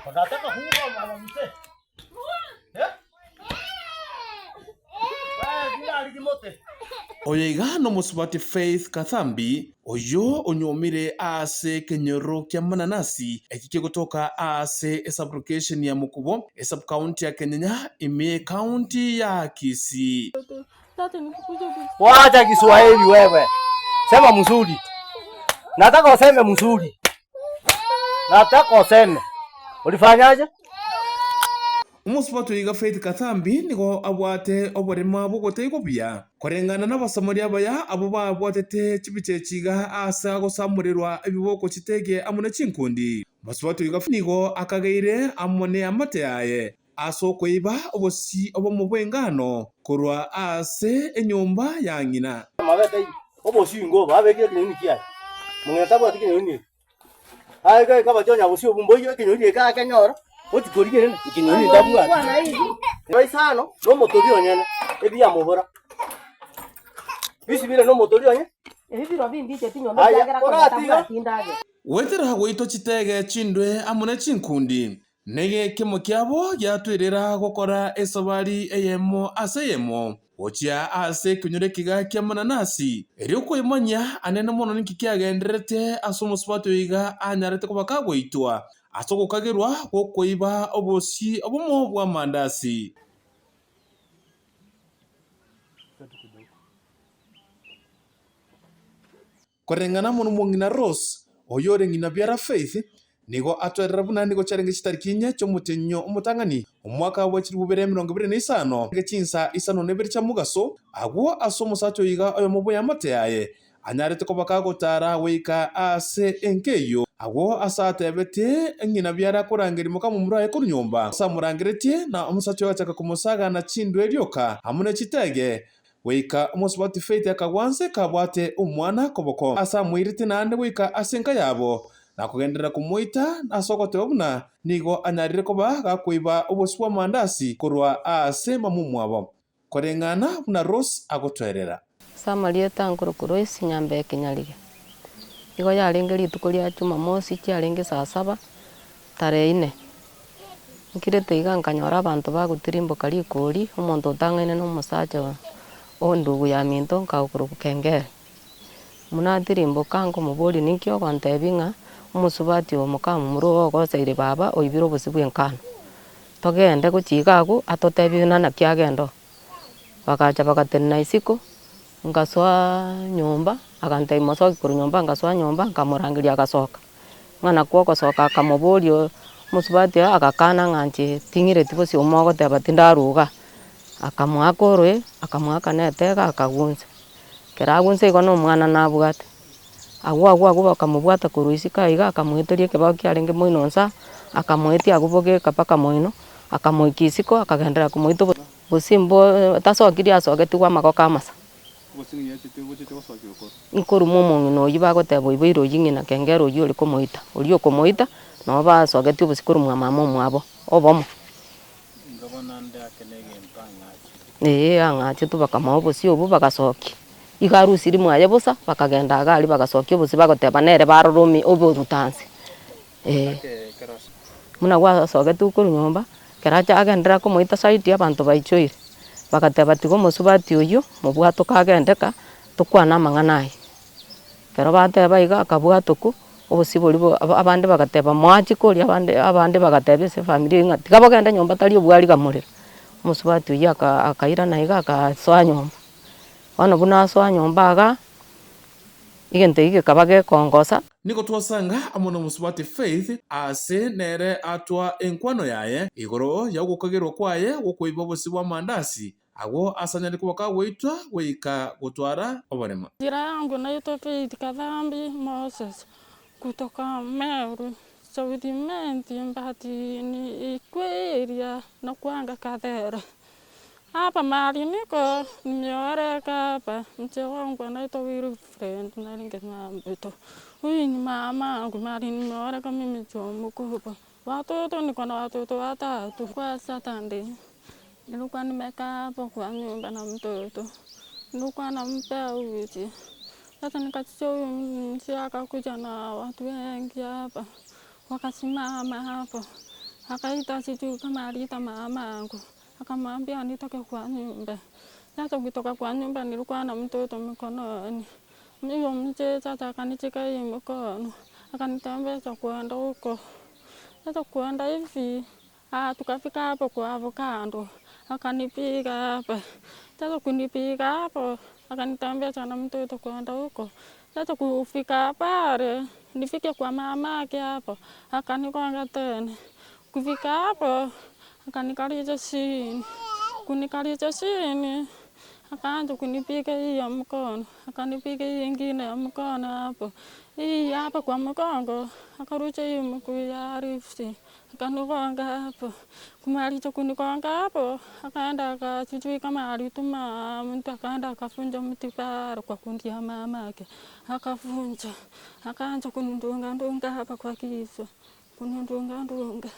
Unataka kuua mama mzee? Eh? Wewe kila limote. Oyo iga nomosubati Faith Kathambi, oyio onyuomire ase ekenyoro kia Mananasi, eki kegotoka ase esub-location ya Mukubo, esub-county ya Kenyenya, ime y'ecounty ya Kisii. Wacha Kiswahili wewe. Sema mzuri. Nataka useme mzuri. Nataka useme. Ulifanyaje? Omosubati oiga Faith Kathambi nigo abwate oborema bw'ogoteigwa buya, koreng'ana n'Abasamari abaya abwo babwatete chibicha echi iga aase agosamorerwa ebiboko chitege amo ne chinkundi. Omosubati oiga nigo akageire amo neamate yaye ase okoiba obosie obomo bw'engano korwa ase enyomba ya ng'ina. Amabete obosie ingo obo abekire ekenyoni kiaye. Mong'ina tabwati kenyoni eke. Aye gaika abachonya bosio obwo mboiyo ekenyoni eke akenyora, gochi korigereria ekenyoni ntabwati. Isano na omotori onyene, ebiamobora. Bisibire na omotori onye. Ebi biro bimbicheti nyomba Aya, ekiagera konya oratiga. tabwati ndagera. Goetera goitwa chitege chindwe amo ne chinkundi, Negekemo kiabo giatwerera gokora esabari eyemo ase eyemo gochia ase ekenyoro ekiga kia Mananasi, erio koimanyia anene mono ninki kiagendererete ase omosubati oyo iga anyarete koba kagoitwa ase ogokagerwa gw'okoiba obosie obomo bw'amandasi. Koreng'ana amo nomong'ina Rose, oyio ore ng'ina biara Faith, nigo atwerera buna nigo chiarenge chitariki inye chi'omotienyi omotang'ani, omwaka bwe chilifu bibere emerongo ebere na isano, chinsa isano na ibere chia mogaso, agwo ase omosacha oyo iga oyomo bw'eamate yaye anyarete koba kagotara goika aase enka eyio, agwo ase atebetie ng'ina biara korangeria mokamomura oye korwa nyomba. Ase amorangeretie, na omosacha oyo agachaka komosagana chindwe rioka amo ne chitege, Goika omosubati Faith akagwa nse kabwate omwana koboko ase amoirete naende goika ase enka yabo, na kogenderera komoita ase ogoteba buna nigo anyarire koba gakoiba obosio bw'amandasi korwa aase mamumwabo, koreng'ana buna Rose agotwerera. Ase amarieta nkorokwa Lois Nyambeki Nyarige. Igo yarenge rituko ria Jumamosi chiarenge saa saba, tarehe ine. Nkirete iga nkanyora abanto bagotirimboka rikori, omonto otang'aine na omosacha o endugu yaminto nkagokorokwa kengere. Buna atirimboka nkomoboria ninki ogontebia ng'a omosubati oyo mokamomura oyo ogoseire baba oibire obosio bwa enkano. Togende gochia iga abwo atotebie buna naki agenda oo. Bagacha bagatenena isiko, nkasoaa nyomba, agantebia mosoke korwa nyomba nkasoa nyomba nkamorangeria agasoka. Ng'a nakwo ogosoka akamoboria omosubati oye agakana ng'a inche ting'ireti bosio omo ogoteba tindaruga. Akamoaka oroe, akamoaka na etega akagunsa. Ekero agunsa igo na omwana nabwate, agwo agwo agwo bakamobwata korwa isiko aiga akamoeteria ekebao kiarenge moino inse aa, akamoetia agwo bogeka mpaka moino, akamoikia isiko akagenderera komoita obo gose mbo tasokirie asogetigwe amagoko amasa. Nkoruma omong'ina oyio bagoteba oiboire oyio ng'ina kengera oyio ore komoita, oria okomoita nabo basogetie obosio korwa mwa mama omwabo, obomo. Eeh ang'achetwe bakamoa obosio obwo bagasokia, igo arusirie mwaye bosa, bakagenda iga aria bagasokia obosio bagoteba nere barora omi oboruta nse, eh. Buna gwasogetigwe korwa nyomba, ekero acha agenderera komoita saidi abanto baichoire, bagateba tiga omosubati oyio mobwatoke agende ka, tokwane amang'ana aye. Ekero bateba iga akabwatokwa, obosio boria bo aba abande bagateba moachie koria abande abande bagateba ase efamiri eywo ng'a tiga bogende nyomba tari obwari gamorero. Omosubati oyio aka akairana iga akasoa nyomba, bono buna asoa nyomba igaa. Egento eke gekaba gekongosa. Nigo twasanga amo nomosubati Faith ase nere atwa enkwano yaye igoro y'ogokagerwa kwaye gw'okoiba obosio bw'amandasi, agwo ase anyare koba kagoitwa goika gotwara oboremo. Jina yangu naitwa Faith Kathambi Moses kutoka Meru South Menti but ni Ikweria nakuanga Kathere. Hapa mahali niko nimeoleka hapa, mzee wangu anaitwa Wilfred Naringe Nyambeto, huyu ni mamangu, mahali nimeoleka mimi ndio mkubwa. Watoto niko na watoto watatu. Kwa Saturday nilikuwa nimekaa hapo kwa nyumba na mtoto, nilikuwa nampea uji. Sasa nikasikia huyu mzee akakuja na watu wengi hapa, wakasimama hapo. Akaita sijui kama aliita mamangu, akamwambia nitoke kwa nyumba. Sasa kutoka kwa nyumba nilikuwa na mtoto mkononi. Huyo mzee sasa akanishika hii mkono, akanitembeza kwenda huko. Sasa kwenda hivi, ah, tukafika hapo kwa avocado, akanipiga hapa. Sasa kunipiga hapo, akanitembeza na mtoto kwenda huko. Sasa kufika pale, nifike kwa mamake hapo, akanigonga tena. Kufika hapo, akanikalisha chini. Kunikalisha chini, akaanza kunipiga hii ya mkono, akanipiga hii ingine ya mkono hapo. Hii hapa kwa mgongo, akarusha hii mguu ya left, akanigonga hapo. Kumaliza kunigonga hapo, akaenda aka sijui kama alituma mtu akaenda akavunja mti pale kwa kundi ya mamake, akavunja, akaanza kunidunga dunga hapa kwa kichwa, kunidunga dunga.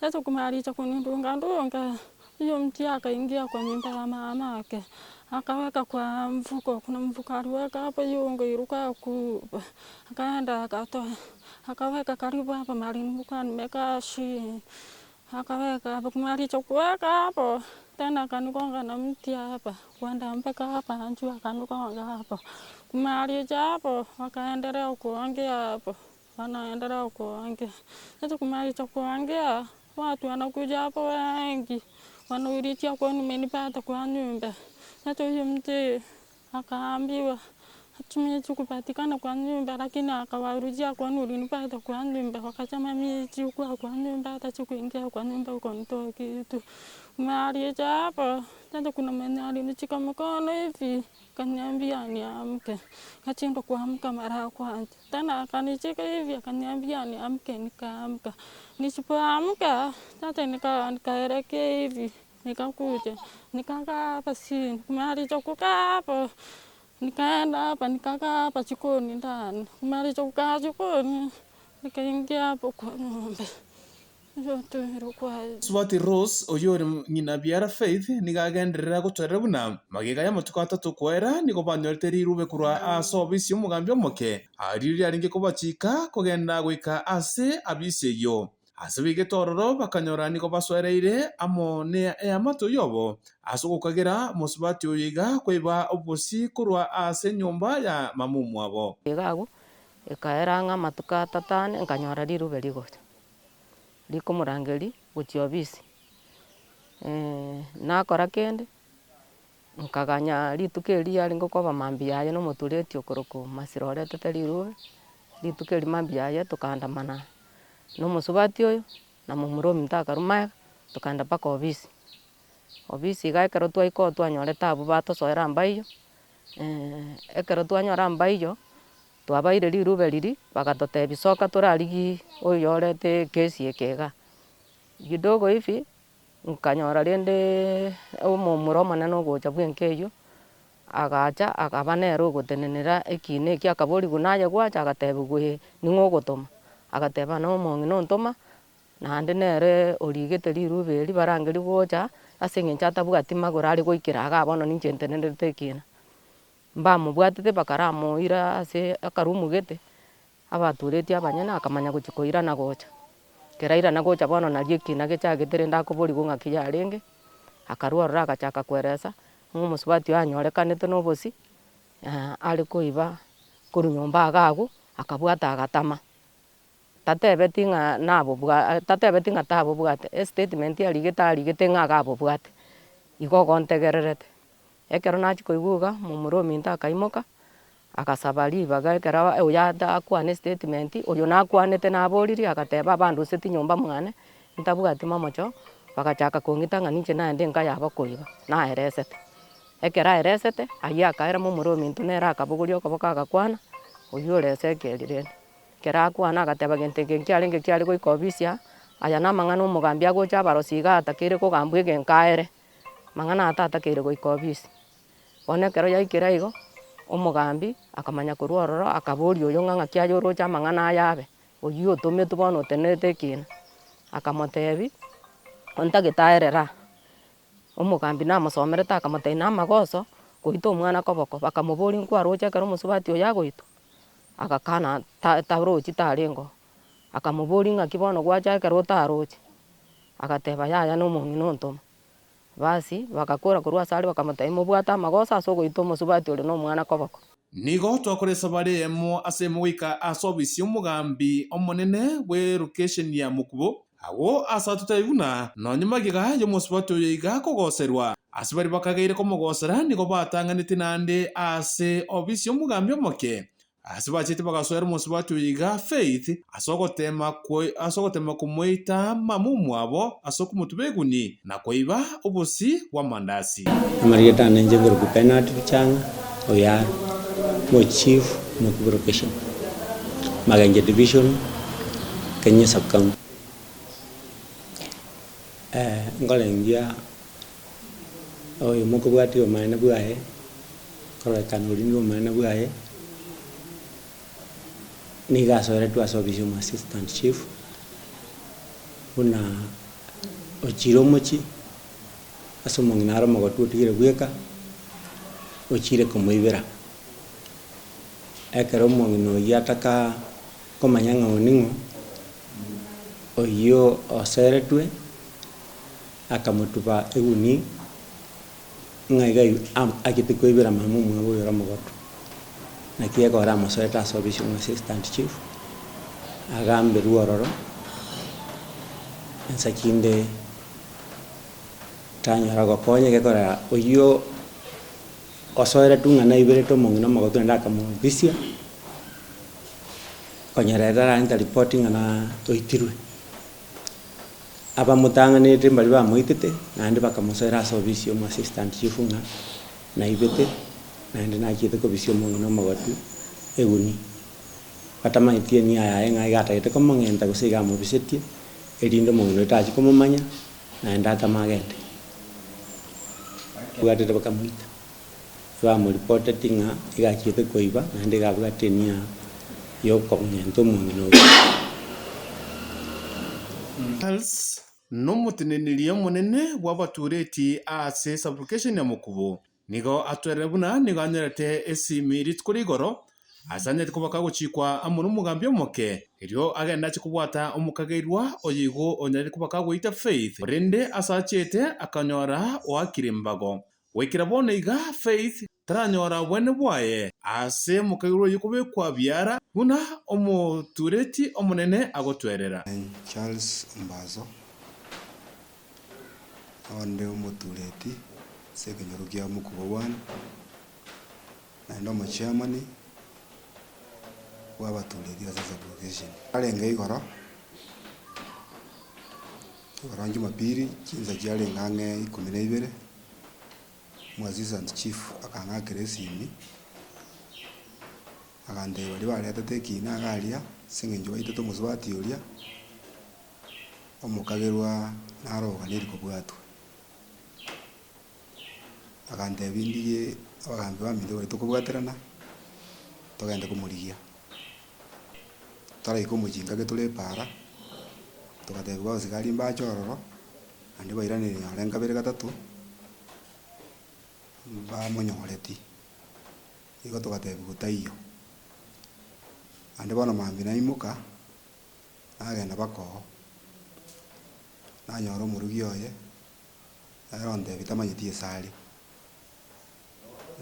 Sasa kumaliza kunidunga dunga, huyo mti akaingia kwa nyumba ya mamake, akaweka kwa mfuko, kuna mfuko aliweka hapo, hiyo ilikuwa kubwa, akaenda akatoa, akaweka karibu hapa mahali nilikuwa nimekaa chini, akaweka hapo. Kumaliza kuweka hapo, tena akanigonga na mti hapa, kwenda mpaka hapa juu akanigonga hapo. Kumaliza hapo, wakaendelea kuongea hapo, wanaendelea kuongea. Sasa kumaliza kuongea, watu wanakuja hapo wengi, wanaulizia kwani umenipata kwa nyumba. Sasa huyo mzee akaambiwa mimi sikupatikana kwa nyumba, lakini akawaulizia kwani ulinipata kwa nyumba? Wakasema mimi sikuwa kwa nyumba, hata sikuingia kwa nyumba ukanitoa kitu. Kumaliza hapo, sasa kuna mwenye alinishika mkono hivi akaniambia niamke, kashindwa kuamka mara ya kwanza. Tena akanishika hivi akaniambia niamke, nikaamka. Nisipoamka sasa nikaelekea hivi nikakuja nikakaa hapa chini. Kumaliza kukaa hapo nikaenda hapa nikakaa hapa jikoni ndani. Kumaliza kukaa jikoni nikaingia hapo kwa nyumba. Yote ilikuwa Swati Rose oyio ore ng'ina biara Faith nigo agenderera gotwerera buna magega y'amatuko atato koera nigo banyorete rirube korwa ase obisi y'omogambi omoke aria riarenge kobachika kogenda goika ase abisi eyio. Ase baigete ororo bakanyora nigo basoereire amo ne eamate oyobo ase ogokagera mosubati oyo iga koiba obosie korwa ase enyomba ya mama omwabo. Iga agwo, ekaera ang'e amatuko atato ane, nkanyora rirube rigocha, rikomorangeria gochia obisi. Nakora kende, nkaganya rituko erio riarenge koba mambia yaye na omotureti okorokwa Masira oretete rirube, rituko erio mambia yaye tokaandamana na omosubati oyo, na momura ominto akarwa magega, tokaenda mpaka obisi. Obisi iga ekero twaika oo twanyorete abwo batosoera mbaiyo, ekero twanyora mbaiyo, twabaire rirube riria, bagatotebia soka torarigie oyo orete ekesi eke igaa. Kidogo hivi, nkanyora rendeeee omomura omonene ogocha bwa enka eywo, agacha akaba nere ogotenenera ekina ekio akaboriwa naye gwacha agatebiwa ee ning'o ogotoma, agateba na omong'ina ontoma, naende nere origete rirube eri barangeria gocha, ase eng'encho atabwati magoro are goikera igaa bono ninche ntenenerete ekina. Mbamobwatete bakaramoira ase akarumu gete, abatureti abanyene akamanya gochia koirana gocha. Ekero airana gocha bono nario ekina gechagete rende akoboriwa ng'aki yarenge, akarwa ororo agachaka koeresa, ng'a omosubati oyo anyorekanete na obosie, are koiba korwa nyomba iga abwo, akabwata agatama. Tatebeti ng'a nabobwa tatebeti ng'a tabobwate, estatement arigete arigete ng'a iga abobwate, igo ogontegererete. Ekero nachia koigwa iga, momura ominto akaimoka, agasaba ribaga ekero oyo ata akwane estatement, oyo nakwanete naboririe agateba abanduseti nyomba mwane, ntabwati mamocho, bagachaka kong'ita ng'a ninche naende enka yabo koiba, naeresete. Ekero aeresete, aywo akaera momura ominto nere akabogoria okoboko agakwana, oywo ore Ezekiel rende. Ekero akwana agateba gento eke nkiarenge kiare goika obisi aa, aya namang'ana omogambi agocha abarosi iga atakeire kogambwa egenka aere, mang'ana aya tatakeire goika obisi. Bono ekero yaikire igo, omogambi akamanya korwa ororo akaboria oyo ng'a ng'aki aye oroche amang'ana aya abe, oywo otometwe bono otenerete ekina. Akamotebia, ontagete aerere aa. Omogambi namosomerete akamotebia namagoso goita omwana koboko, bakamoboria nkwaroche ekero omosubati oyo agoitwa? Agakana ta tarochi tarenge oo. Akamoboria ng'aki bono gwacha ekero otaroche. Agateba, Yaya, nomong'ina ontoma. Basi, bagakora korwa asare bakamotebia, Mobwate amagoso ase ogoita omosubati ore nomwana koboko. Nigo twakora esabari eyemo ase eyemo goika ase ofisi y'omogambi omonene bw'erokesheni ya Mokubo, agwo ase atotebie buna nonya magega y'omosubati oyo iga akogoserwa. Ase baria bakageire komogosera nigo batang'anete naende ase ofisi y'omogambi omoke, Ase bachete bagasoera omosubati oyo iga Faith ase ogoteema ase ogoteema komoita mama omwabo ase okomotuba eguni na koiba obosi bw'amandasi. Amarieta ane inche nkorokwa Bernard Bichang'a, Oyaro, omo chief Mokuburo location, Magenche division, Kenya sub county. Nkorengia oyo mokobwatia obomaene bwaye, kororekana oria nigo obomaene bwaye, nigo asoeretwe ase ofisi ya omo assistant chief, buna ochire omochie, ase omong'ina are omogotu otigire bweka, ochire komoibera. Ekero omong'ina oyio ataka komanya ng'a oyo ning'o, oyio oseretwe, Akamotuba eguni, ng'a iga achete koibera mama omwabo oyore omogotu. Naki ekero amosoete ase ofisi ya assistant chief, agamberwe ororo, insa chinde tanyora gokonya egekora oyio osoeretwe ng'a naiberete omong'ina omogotu naende akamobisia, konyora ere tararenta ripoti ng'a na oitirwe. Abamotang'anerete mbaria bamoitete, naende bakamosoera ase ofisi y'omo assistant chief ng'a naibete, naende nachiete kobisia omong'ina omogotu eguni. Batamanyeti enia yaye ng'a iga atagete komong'enta gose iga amobisetie, erinde omong'ina oyo tachia komomanya, naende atame agende. Bwatete bakamoita, bamoripoteti ng'a iga achiete koiba, naende iga abwate enia y'okong'enta omong'ina oyio. Charles nomoteneneri omonene bw'abatureti ase sublocation ya Mokubo. Nigo atwerire buna nigo anyorete esimi rituko rigoro ase anyarete koba kagochikwa amo nomogambi omoke, erio agende ache kobwata omokagerwa oyo igo onyarete koba kagoita Faith, korende ase achiete akanyora oakire embago. Goikera bono iga Faith taranyora obonene bwaye ase omokagerwa oyio kobekwa biara buna omotureti omonene agotwerera. Charles Ombaso, onde omotureti ase ekenyoro kia Mokuba One, naende omochairman bw'abatureti ase esublocation. Arenge igoro, igoro Jumapili, chinsa chiarenge ang'e ikomi na ibere, omo assistant chief akang'akera esimi, agantebia baria baretete ekina iga aria, ase eng'encho baitete omosubati oria, omokagerwa naro oganeiri kobwatwa. Agantebia ndigie abagambi baminto baria tokobwaterana, togende komorigia. Toraika omochinga ake tore epaara, togatebiwa abasigari mbache ororo, naende bairaneria nonye nkabere gatato, mbamonyoreti, igo togatebiwa taiyo. Naende bono mambia naimoka, nagenda mpaka oo, nanyora omorugi oye, nere ontebia tamanyeti ase are.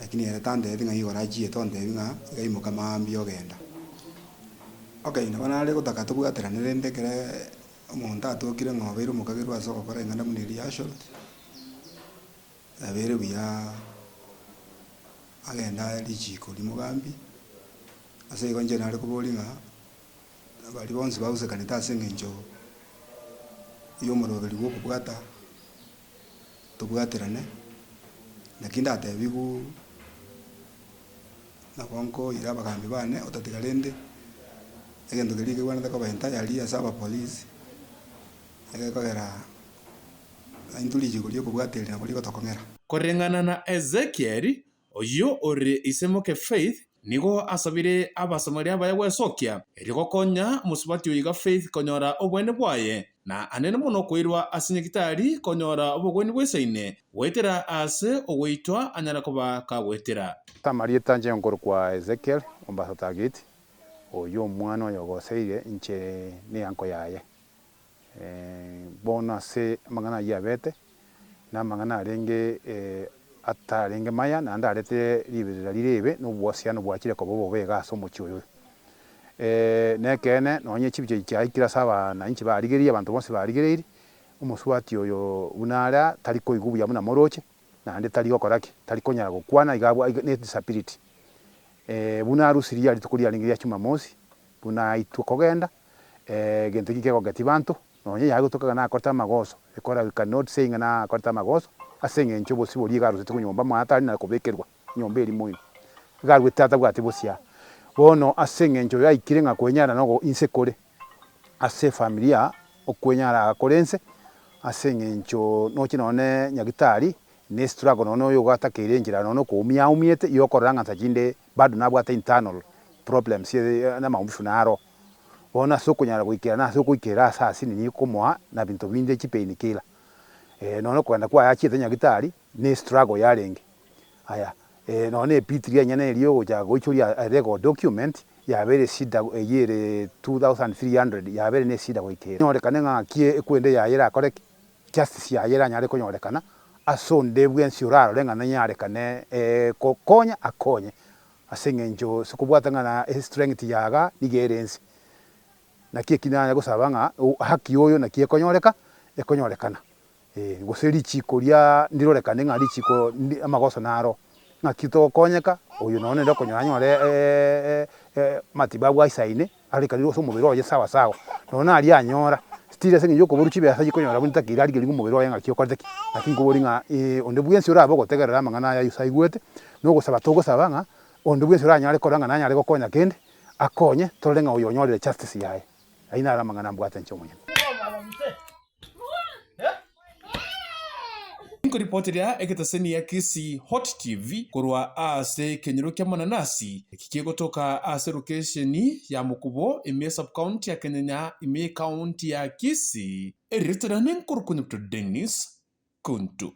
Lakini ere tantebeti ng'a igoro achiete ontebia ng'a iga imoka mambia ogenda. Okay, nabo nare gotaka tobwaterane rende ekere omonto atokire ng'a obeire omokagerwa ase ogokora eng'ana buna eria ya assault, yabeire buya agende aye richiko rimogambi, ase igo inche nare koboria ng'a baria bonsi bagosekanete ase eng'encho ya omoroberi bwa okobwata. Tobwaterane, naki ndatebiwu nabo nkoira abagambi bane otatiga rende, egento keria kebwenerete koba entirely ase abapolisi, egekogera intwe richiko ria okobwateria nabo rigotokong'era. Koreng'ana na Ezekiel, Oyio ore ise moke Faith nigo asabire Abasamaria abaya gwesokia, erio gokonya mosubati oyo iga Faith konyora oboene bwaye, na anene mono koirwa ase nyagitari konyora obogweni bw'esaine goetera aase ogoitwa anyare koba kagoetera. Amarieta inche nkorokwa Ezekiel Ombasa Tagit, oyio omwana oyo ogoseire inche neanko yaye. Bono ase amang'ana ayio abete, na amang'ana arenge atarenge maya, naende arete riberera rire ribe, na obwasiano bwachire koba obobe iga ase omochie oyo. Nekeene nonye chibicha echi chiaikire ase abananchi barigereiri, abanto bonsi barigereiri, omosubati oyo buna are aa tari koigwa buya buna moroche, naende tari gokora ki? Tari konyara gokwana iga abwa ne disability. Buna arusirie rituko riarenge ria jumamosi, buna aitwe kogenda, egento eki kegogetia banto, Nonye yaye gotoka ng'a nakorete amagoso, ekora we cannot say ng'a nakorete amagoso, ase eng'encho obosio boria iga aruseti konyomba mwana tari na kobekerwa nyomba eria moino. Iga aruete atabwati bosio aa. Bono ase eng'encho oyo aikire ng'a kwenyara nogo inse kore ase efamilia okwenyara iga kore inse, ase eng'encho noche nonye nyagitari ne estruggle nonye oyo ogatakeire enchera nonye okoumia aumiete yokorora ng'a nsa chinde bado nabwate internal problems na amaumifu naro. Bono ase okonyara goikerana ase ogoikera ase asinini komoa na binto binde chipain killer. Nonya okogenda kwaye achiete nyagitari ne estruggle yarenge. Aya, nonya na epitiri enyene eria ogochaka goichoria a legal document yabeire eshida eyio ere 2300 yabeire ne eshida goika ere. Nyorekane ng'a ng'aki ekwende yaye erakore ki? Justice yaye eranyare konyorekana ase onde bwensi orarore ng'a nanyarekane kokonya akonye. Ase engencho ase kobwata ng'a na estrength yaga nigo ere ense. Naki eki nanya gosaba ng'a haki oyo naki ekonyoreka, ekonyorekana eh, gose richiko ria ndirorekane ng'a richiko ndi amagoso naro, ng'aki togokonyeka oyo nonye nere okonyora anyore matibabu aisaine arorekanire ase omobere oye sawa sawa, nonye naria anyora still ase eng'encho ya okoborwa chibesa chikonyora buna takeire arigereria omobere oye ng'aki okorete ki. Naki nkoboria ng'a onde bwensi orabe ogotegerera amang'ana aya Yeso aigwete, na ogosaba togosaba ng'a onde bwensi oranyare korora ng'a nanyare gokonya kende, akonye torore ng'a oyo onyorire justice yaye. Ayio naro amang'ana mbwate inche omonyene. Nkoripoteria egetaseni ya Kisii Hot TV korwa ase ekenyoro kia Mananasi, eki kegotoka ase lokesheni ya Mukubo ime esubcounty ya Kenyenya ime ecounty ya Kisii. Erieta riane nkorokwa Nyabuto Dennis Kuntu.